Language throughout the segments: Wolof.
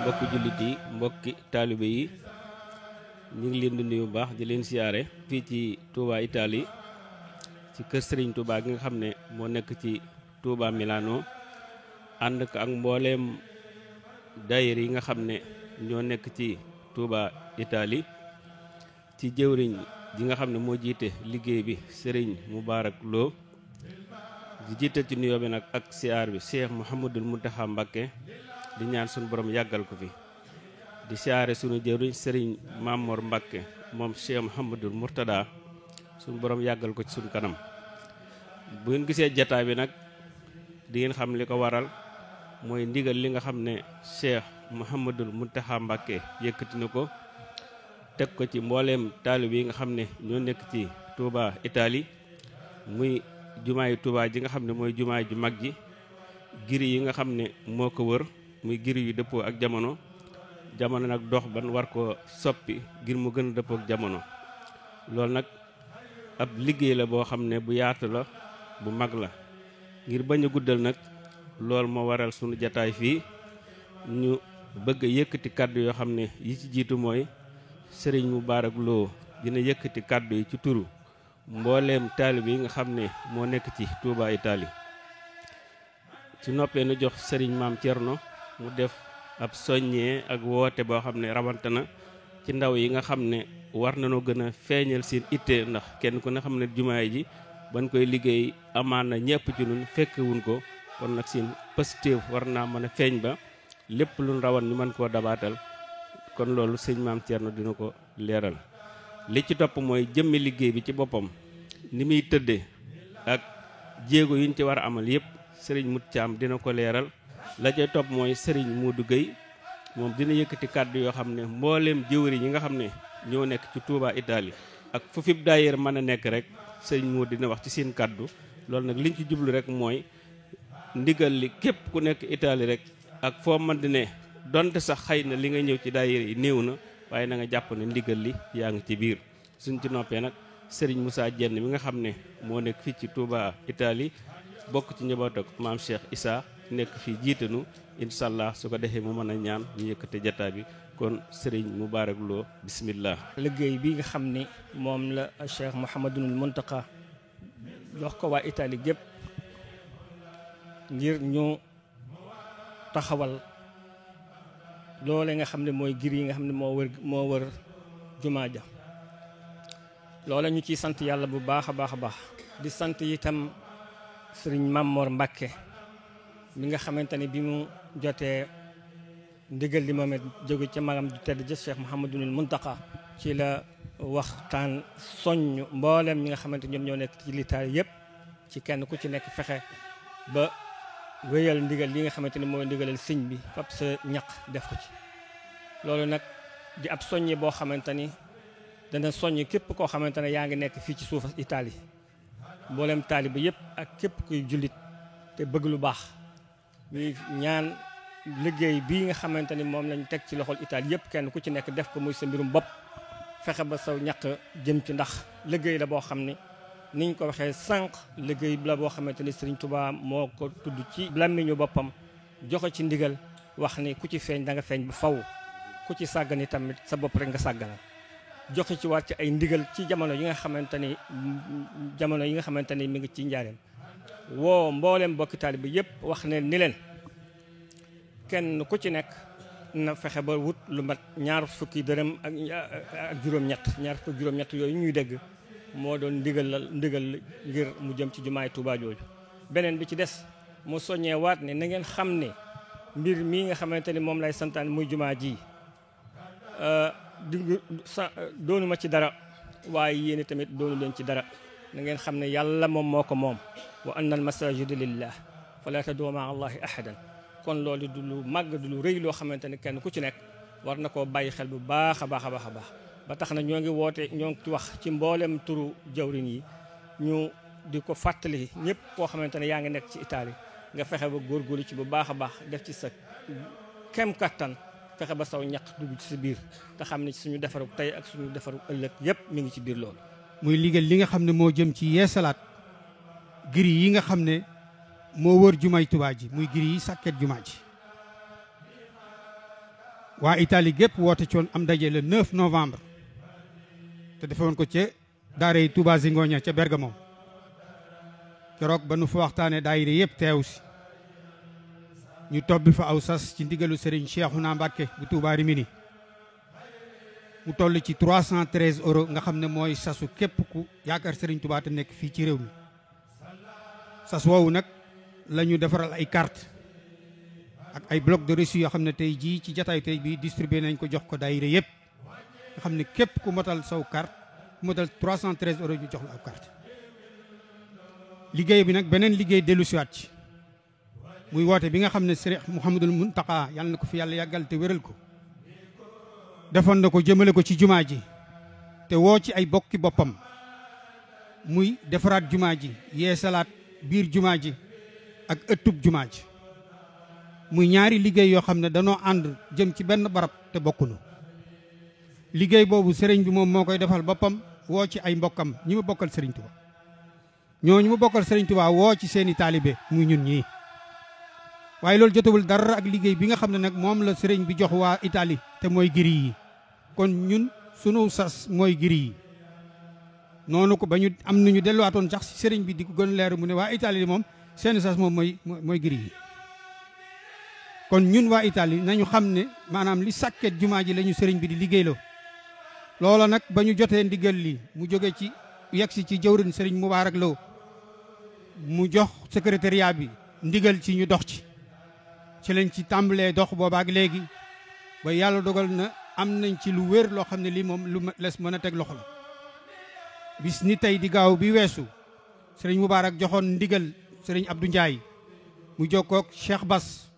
mbokki jullit yi mbokki taalibe yi ñu ngi leen di nuyu bu baax di leen siyaare fii ci Touba Italie ci kër Serigne Touba gi nga xam ne moo nekk ci Touba Milano ànd ak mbooleem daayira yi nga xam ne ñoo nekk ci Touba Italie ci jëwriñ ji nga xam ne moo jiite liggéey bi Serigne Moubarak Lo di jiital ci nuyoo bi nag ak siyaar bi Cheikh Mouhamadul Mountakha Mbacké di ñaan suñu borom yàggal ko fi di siyaare suñu jëwriñ Serigne Mamor Mbacké moom Cheikh Mouhamadul Mourtada suñu borom yàggal ko ci suñu kanam. bu ngeen gisee jataa bi nag di ngeen xam li ko waral mooy ndigal li nga xam ne Cheikh Mouhamadul Mountakha Mbacké yëkkati na ko teg ko ci mbooleem taalib yi nga xam ne ñoo nekk ci Touba Italie muy jumaay Touba ji nga xam ne mooy jumaay ju mag ji giri yi nga xam ne moo ko wër muy giri yu dëppoo ak jamono nag dox ban war ko soppi ngir mu gën a dëppoo ak jamono. loolu nag ab liggéey la boo xam ne bu yaatu la bu mag la ngir bañ a guddal nag loolu moo waral sunu jataay fii ñu bëgg a yëkkati kàddu yoo xam ne yi ci jiitu mooy Serigne Moubarak Lo dina yëkkati kàddu yi ci turu mbooleem taalib yi nga xam ne moo nekk ci Touba Italie su noppee nu jox Serigne Maam Thierno mu def ab soññee ak woote boo xam ne rawante na ci ndaw yi nga xam ne war nañoo gën a feeñal seen itte ndax kenn ku ne xam ne jumaay ji ban koy liggéey amaan na ñëpp ci ñun fekkewuñ ko kon nag seen positif war naa mën a feeñ ba lépp lu rawan ñu mën koo dabaatal kon loolu sëñ Maam Thierno dina ko leeral. li ci topp mooy jëmmi liggéey bi ci boppam ni muy tëddee ak jéego yuñ ci war a amal yëpp Serigne Mut Caam dina ko leeral. la cay topp mooy Serigne Modou Gueye moom dina yëkkati kàddu yoo xam ne mbooleem jëwri ñi nga xam ne ñoo nekk ci Touba Italie ak fu fi daayira mën a nekk rek Serigne Modou dina wax ci seen kàddu. loolu nag liñ ci jublu rek mooy ndigal li képp ku nekk Italie rek ak foo mën di ne donte sax xëy na li nga ñëw ci daayira yi néew na waaye na nga jàpp ne ndigal li yaa ngi ci biir. suñ ci noppee nag Serigne Moussa Dieng mi nga xam ne moo nekk fii ci Touba Italie bokk ci njaboot ak maam Cheikh Issa nekk fii jiitanu incha allah su ko defee mu mën a ñaan ñu yëkkate jataa bi kon Serigne Moubarak Lo bismillah. liggéey bi nga xam ni moom la Cheikh Mouhamadul Mountakha jox ko waa Italie gépp ngir ñu taxawal loole nga xam ne mooy gir yi nga xam ne moo wër jumaa ja loola ñu ciy sant yàlla bu baax a baax a baax di sant itam Serigne Mamor Mbacké mi nga xamante ne bi mu jotee ndigal li moom it jóge ca magam ju tedd ja Cheikh Mouhamadul Mountakha ci la waxtaan soññ mboolem ñi nga xamante ñoom ñoo nekk ci litaal yëpp ci kenn ku ci nekk fexe ba wéyal ndigal li nga xamante ne mooy ndigalal sëñ bi fab sa ñaq def ko ci. loolu nag di ab soññe boo xamante ni dana soññ képp koo xamante ne yaa ngi nekk fii ci suufa Italie mboolem taaliba yëpp ak képp kuy jullit te bëgg lu baax. ñuy ñaan liggéey bii nga xamante ni moom lañ teg ci loxol Italie yëpp kenn ku ci nekk def ko muy sa mbirum bopp fexe ba saw ñaq jëm ci ndax liggéey la boo xam ni niñ ko waxee sànq liggéey la boo xamante ni Serigne Touba moo ko tudd ci làmmiñu boppam joxe ci ndigal wax ni ku ci feeñ da nga feeñ ba faw ku ci sàggani tamit sa bopp rek nga sàgganal joxe ci waat ci ay ndigal ci jamono yi nga xamante ni mi ngi ci njaareem woo mboolem bokki taalibe bi yëpp wax ne ni leen kenn ku ci nekk na fexe ba wut lu mat ñaar fukki dërëm ak juróom-ñett yooyu ñuy dégg moo doon ndigal ngir mu jëm ci jumaay Touba jooju. beneen bi ci des mu soññee waat ne na ngeen xam ne mbir mii nga xamante ni moom lay santaan muy jumaa ji doonuma ci dara waaye yéen tamit doonu leen ci dara na ngeen xam ne yàlla moom moo ko moom. wa anna al masajida lillah fala tad'u ma'a allahi ahadan kon loolu du lu màgg du lu rëy loo xamante ne kenn ku ci nekk war na koo bàyyi xel bu baax a baax a baax a baax ba tax na ñoo ngi wax ci mboolem turu jawrin yi ñu di ko fàttali ñëpp koo xamante ne yaa ngi nekk ci Italie nga fexe ba góorgóorlu ci bu baax a baax def ci sa kem kattan fexe ba saw ñaq dugg ci sa biir te xam ne suñu defaru tey ak suñu defaru ëllëg yëpp mi ngi ci biir loolu. muy liggéey li nga xam ne moo jëm ci yeesalaat giri yi nga xam ne moo wër jumaay Tuubaa ji muy giri yi sàkket jumaa ji waa Italie gépp woote coon am daje le 9 novembre te defoon ko ca daara yi Touba Zingoña ca Bergamo keroog ba nu fa waxtaanee daayira yëpp teew si ñu tobbi fa aw sas ci ndigalu Serigne Cheikhouna Mbacké bu Touba Rimini mu toll ci 313 euros nga xam ne mooy sasu képp ku yaakaar Serigne Touba te nekk fii ci réew mi sas woowu nag la ñu defaral ay carte ak ay bloc de reçu yoo xam ne tey jii ci jataayu tey bii distribué nañ ko jox ko daayira yëpp nga xam ne képp ku motal saw carte ku motal 313 euros ñu jox la aw carte liggéey bi nag beneen liggéey dellu siwaat ci muy woote bi nga xam ne Serigne Mouhamadul Mountakha yàlla na ko fi yàlla yàggal te wéral ko defoon na ko jëmale ko ci jumaa ji te woo ci ay bokki boppam muy defaraat jumaa ji yeesalaat biir jumaa ji ak ëttub jumaa ji muy ñaari liggéey yoo xam ne danoo ànd jëm ci benn barab te bokkunu liggéey boobu sëriñ bi moom moo koy defal boppam woo ci ay mbokkam ñi mu bokkal Serigne Touba ñooñu mu bokkal Serigne Touba woo ci seeni taalibe muy ñun ñii waaye loolu jotewul dara ak liggéey bi nga xam ne nag moom la sëriñ bi jox waa Italie te mooy giri yi kon ñun sunu sas mooy giri yi noonu ko ba ñu am nañu delluwaatoon sax si sëriñ bi di ko gën leer mu ne waa Italie moom seeni sas moom mooy giri yi kon ñun waa Italie nañu xam ne maanaam li sàkket jumaa ji la ñu sëriñ bi di liggéeyloo loola nag ba ñu jotee ndigal li mu jóge ci yegsi ci jëwriñ sëriñ Mubaarak Lo mu jox secrétariat bi ndigal ci ñu dox ci lañ ci tàmbalee dox boobaak léegi ba yàlla dogal na am nañ ci lu wér loo xam ne lii moom lu les mën a teg loxo la bis ni tey di gaaw bi weesu sëriñ Mubaarak joxoon ndigal sëriñ Abdou Ndiaye mu jokkoog Cheikh Bass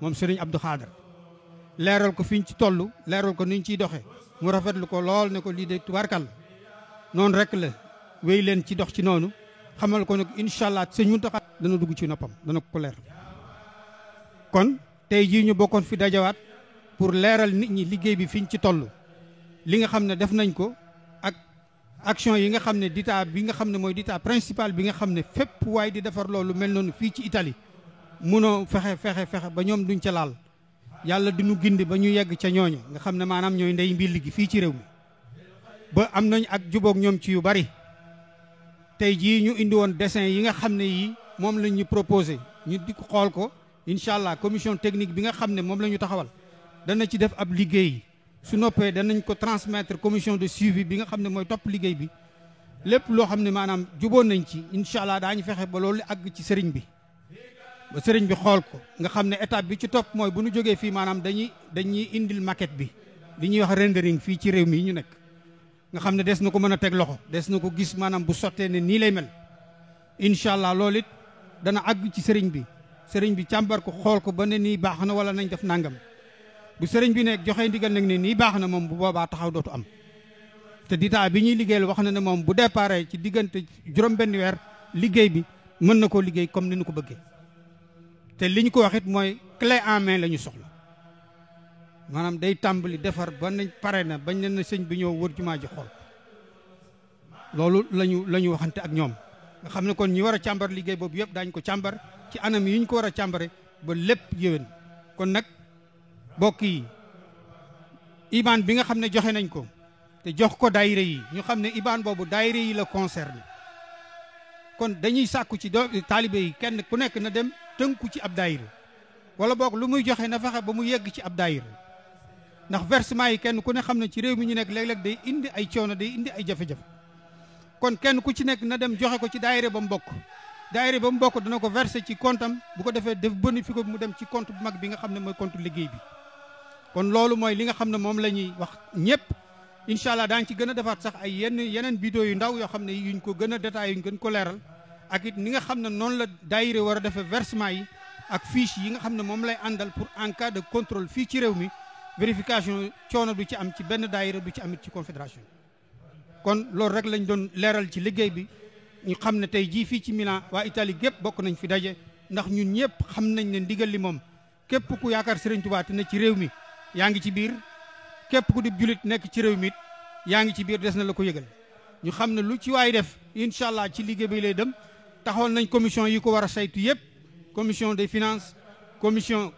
moom sëriñ Abdou Khadar leeral ko fiñ ci toll leeral ko niñ ciy doxe mu rafetlu ko lool ne ko lii de tubaarkal noonu rek la wéy leen ci dox ci noonu xamal ko nag incha allah sëñ Muntaxa dana dugg ci noppam dana ko leer kon tey jii ñu bokkoon fi dajawaat pour leeral nit ñi liggéey bi fiñ ci toll li nga xam ne def nañ ko ak action yi nga xam ne ditaa bi nga xam ne mooy ditaa principal bi nga xam ne fépp waaye di defar loolu mel noonu fii ci Italie munoo fexe ba ñoom duñ ca laal yàlla duñu gindi ba ñu yegg ca ñooñu nga xam ne maanaam ñooy ndey mbil gi fii ci réew mi ba am nañ ak jubóog ñoom ci yu bari tey jii ñu indi woon dessin yi nga xam ne yii moom lañ ñu proposé ñu di ko xool ko incha allah commission technique bi nga xam ne moom la ñu taxawal dana ci def ab liggéey su noppee danañ ko transmettre commission de suivi bi nga xam ne mooy topp liggéey bi lépp loo xam ne maanaam juboon nañ ci incha allah daañu fexe ba loolu àgg ci sëriñ bi ba sëriñ bi xool ko nga xam ne étape bi ci topp mooy bu ñu jógee fii maanaam dañuy indil maquette bi li ñuy wax rendering fii ci réew mi ñu nekk nga xam ne des na ko mën a teg loxo des na ko gis maanaam bu sottee ne nii lay mel incha allah loolu it dana àgg ci sëriñ bi càmbar ko xool ko ba ne nii baax na wala nañ def nangam bu sëriñ bi nekk joxe ndigal nag ne nii baax na moom bu boobaa taxaw dootu am te ditaa bi ñuy liggéeyal wax na ne moom bu déparé ci diggante juróom-benn weer liggéey bi mën na koo liggéey comme ni ñu ko bëggee te li ñu ko wax it mooy clé en main la ñu soxla maanaam day tàmbali defar ba nañ pare na bañ ne na sëñ bi ñëw wër jumaa ji xool loolu la ñu waxante ak ñoom nga xam ne kon ñi war a càmbar liggéey boobu yëpp daañu ko càmbar ci anam yi ñu ko war a càmbare ba lépp yéwén kon nag bokk yi ibaan bi nga xam ne joxe nañ ko te jox ko daayira yi ñu xam ne ibaan boobu daayira yi la concerné kon dañuy sàkku ci taalibe yi kenn ku nekk na dem tënku ci ab daayira wala boog lu muy joxe na fexe ba mu yegg ci ab daayira ndax versement yi kenn ku ne xam ne ci réew mi ñu nekk léeg-léeg day indi ay coono day indi ay jafe-jafe kon kenn ku ci nekk na dem joxe ko ci daayira ba mu bokk daayira ba mu bokk dana ko verser ci compte am bu ko defee def bénéfice ko mu dem ci compte bu mag bi nga xam ne mooy compte liggéey bi kon loolu mooy li nga xam ne moom la ñuy wax ñëpp incha allah daañu ci gën a defaat sax ay yeneen vidéo yu ndaw yoo xam ne yuñ ko gën a détaillé yuñ gën ko leeral ak it ni nga xam ne noonu la daayira war a defee versement yi ak fiche yi nga xam ne moom lay àndal pour en cas de contrôle fii ci réew mi vérification coono du ci am ci benn daayira du ci amit ci confédération kon loolu rek lañ doon leeral ci liggéey bi ñu xam ne tey jii fii ci Milan waa Italie gépp bokk nañ fi daje ndax ñun ñëpp xam nañ ne ndigal li moom képp ku yaakaar Serigne Touba te ne ci réew mi yaa ngi ci biir képp ku di julit nekk ci réew mi it yaa ngi ci biir des na la ko yëgal ñu xam ne lu ci waay def incha allah ci liggéey bi lay dem taxawal nañ commission yi ko war a saytu yëpp commission des finances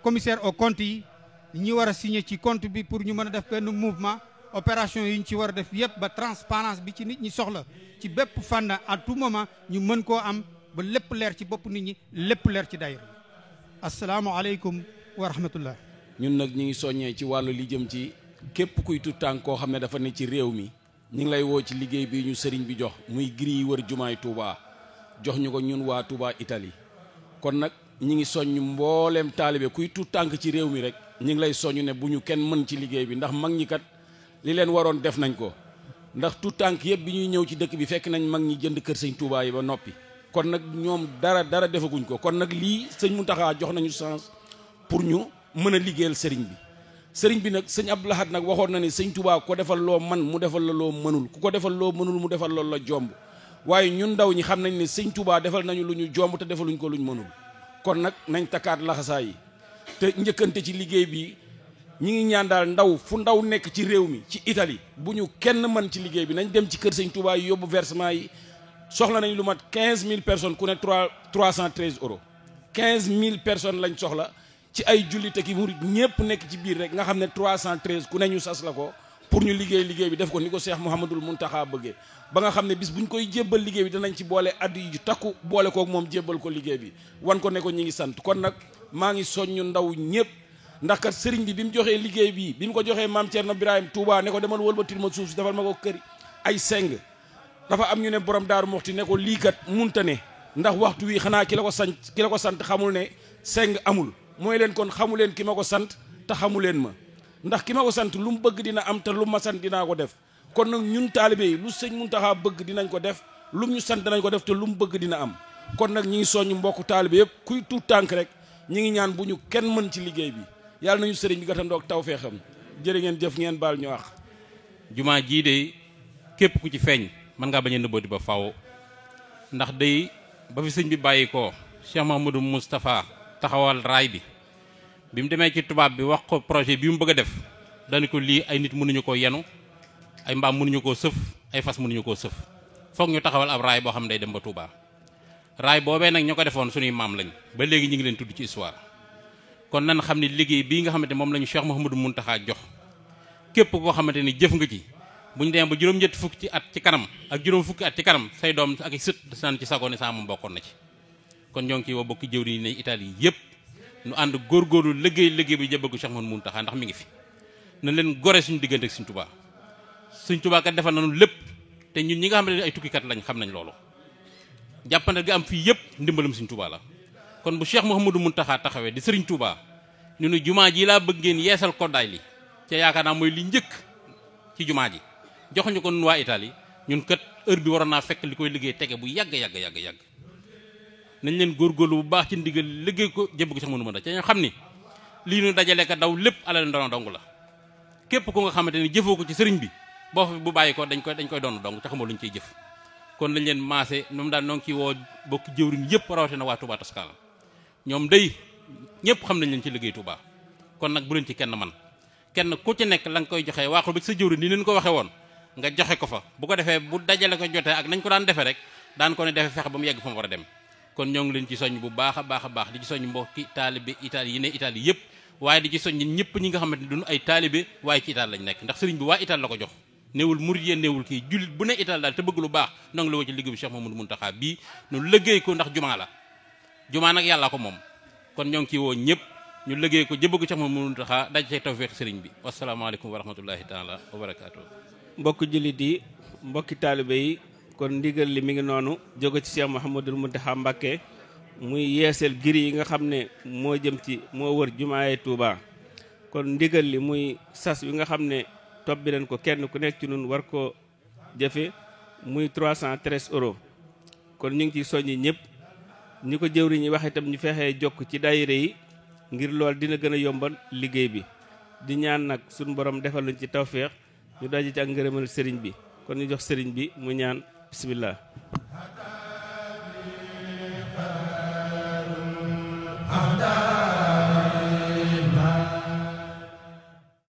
commissaire aux comptes yi ñi war a signé ci compte bi pour ñu mën a def benn mouvement opération yi ñu ci war a def yëpp ba transparence bi ci nit ñi soxla ci bépp fànn à tout moment ñu mën koo am ba lépp leer ci bopp nit ñi lépp leer ci daayira asalaamaaleykum wa rahmatullah. ñun nag ñi ngi soññee ci wàllu li jëm ci képp kuy tut tànk koo xam ne dafa ne ci réew mi ñi ngi lay woo ci liggéey bi ñu sëriñ bi jox muy gris yi wër jumaay Touba jox ñu ko ñun waa Touba Italie kon nag ñi ngi soññ mbooleem taalibe kuy tut tànk ci réew mi rek ñi ngi lay soññ ne bu ñu kenn mën ci liggéey bi ndax mag ñi kat li leen waroon def nañ ko ndax tut tànk yëpp bi ñuy ñëw ci dëkk bi fekk nañ mag ñi jënd kër sëñ Touba yi ba noppi kon nag ñoom dara defaguñ ko kon nag lii sëñ Mountakha jox nañu chance pour ñu mën a liggéeyal sëriñ bi nag sëñ Abdou Lahad nag waxoon na ne sëñ Touba ko defal loo man mu defal la loo mënul ku ko defal loo mënul mu defal loolu la jomb waaye ñun ndaw ñi xam nañ ne sëñ Touba defal nañu lu ñu jomb te defaluñ ko lu ñu mënul kon nag nañ takkaat laxasaay yi te njëkkante ci liggéey bi ñi ngi ñaan daal ndaw fu ndaw nekk ci réew mi ci Italie bu ñu kenn mën ci liggéey bi nañ dem ci kër sëñ Touba yi yóbbu versement yi soxla nañ lu mat 15000 personnes ku ne 313 euros 15000 personnes lañ soxla ci ay jullit ak i murit ñëpp nekk ci biir rek nga xam ne 313 ku ne ñu sas la ko pour ñu liggéey bi def ko ni ko Cheikh Mouhamadoul Mountakha bëggee ba nga xam ne bis buñ koy jébbal liggéey bi danañ ci boole addu yu takku boole kook moom jébbal ko liggéey bi wan ko ne ko ñi ngi sant kon nag maa ngi soññu ndaw ñëpp ndax kat sëriñ bi mu joxee liggéey bi mu ko joxee maam Thierno Birahim Touba ne ko demal wëlbatil ma suuf si defal ma ko kër ay seng dafa am ñu ne borom Daaru Muxti ne ko lii kat munta ne ndax waxtu wi xanaa ki la ko sant xamul ne seng amul mooy leen kon xamu leen ki ma ko sant te xamu leen ma ndax ki ma ko sant lu mu bëgg dina am te lu ma sant dinaa ko def kon nag ñun taalibe yi lu sëñ Mountakha bëgg dinañ ko def lu ñu sant dinañ ko def te lu mu bëgg dina am kon nag ñi ngi soññ mbokku taalibe yëpp kuy tuut tànk rek ñi ngi ñaan bu ñu kenn mën ci liggéey bi yàlla nañu sëriñ bi gàttandoog tawfeexam jërë ngeen jëf ngeen baal ñu wax. jumaa jii de képp ku ci feeñ mën ngaa bañ a nëbbati ba faw ndax day ba fi sëñ bi bàyyi ko Cheikh Mouhamadou Moustapha taxawal raay bi mu demee ci tubaab bi wax ko projet bi mu bëgg a def dañu ko lii ay nit mënuñu koo yenu ay mbaam mënuñu koo sëf ay fas mënuñu koo sëf foog ñu taxawal ab raay boo xam ne day dem ba Touba raay boobee nag ñu ko defoon suñuy maam lañ ba léegi ñu ngi leen tudd ci histoire kon nan xam ne liggéey bii nga xamante ne moom la ñu Cheikh Mouhamadou Mountakha jox képp koo xamante ni jëf nga ci bu ñu demee ba juróom-ñetti fukki ci at ci kanam ak juróom fukki at ci kanam say doom ak sët san ci sagoo ne saa moom bokkoon na ci kon ñoo ngi ciy woo bokki jëwriñ ne Italie yëpp nu ànd góorgóorlu liggéey bi jëbal ko Cheikh Mouhamadou Mountakha ndax mi ngi fi na leen gore suñu diggante ak suñ Touba kat defal nañu lépp te ñun ñi nga xam ne ay tukkikat lañ xam nañ loolu jàppandal gi am fii yëpp ndimbalam suñ Touba la kon bu Cheikh Mouhamadou Mountakha taxawee di sëriñ Touba ñu ne jumaa ji laa bëgg ngeen yeesal koddaay li ca yaakaar naa mooy li njëkk ci jumaa ji joxuñu ko nun waa Italie ñun kat heure bi waroon naa fekk li koy liggéey tege bu yàgg nañ leen góorgóorlu bu baax ci ndigal liggéey ko jëbb ko Cheikh Mouhamadou Mountakha ca ñoo xam ni lii ñu dajale ka daw lépp alal ndono dong la képp ku nga xamante ni jëfoo ko ci sëriñ bi boo fa bu bàyyi ko dañ koy doon dong te xamoo lu ñu ciy jëf kon lañ leen maase ñoom daal noo ngi ciy woo bokki jëwriñ yëpp rawatina waa Touba Toscana ñoom day ñëpp xam nañ leen ci liggéey Touba kon nag bu leen ci kenn man kenn ku ci nekk la nga koy joxe waaxul ba ci sa jëwriñ ni leen ko waxe woon nga joxe ko fa bu ko defee bu dajale ko jotee ak nañ ko daan defee rek daan ko ne defee fexe ba mu yegg fa mu war a dem kon ñoo ngi leen ci soññ bu baax a baax di ci soññ mbokki taalibe Italie yi ne Italie yëpp waaye di ci soññ ñëpp ñi nga xamante ni duñu ay taalibe waaye ci Italie lañ nekk ndax sëriñ bi waa Italie la ko jox néewul murid yéen néewul kii jullit bu ne Italie daal te bëgg lu baax noo ngi la woo ci liggéey bu Cheikh Mouhamadou Mountakha bii nu liggéey ko ndax jumaa la jumaa nag yàllaa ko moom kon ñoo ngi ciy woo ñëpp ñu liggéey ko jëbëgg Cheikh Mouhamadou Mountakha daj cay tawfeex sëriñ bi wasalaamaaleykum wa rahmatullahi taala wa barakaatu. mbokk jullit yi mbokki taalibe yi kon ndigal li mi ngi noonu jóge ci Cheikh Mouhamadou Mountakha Mbacké muy yeesal giri yi nga xam ne moo jëm ci moo wër jumaay Touba kon ndigal li muy sas wi nga xam ne topp bi leen ko kenn ku nekk ci nun war ko jëfe muy 313 euros kon ñu ngi ciy soññi ñëpp ñi ko jëwriñ ñi wax itam ñu fexee jokk ci daayira yi ngir lool dina gën a yombal liggéey bi di ñaan nag suñu borom defal luñ ci tawféex ñu daje ci ak ngërëmal sëriñ bi kon ñu jox sëriñ bi mu ñaan bismillah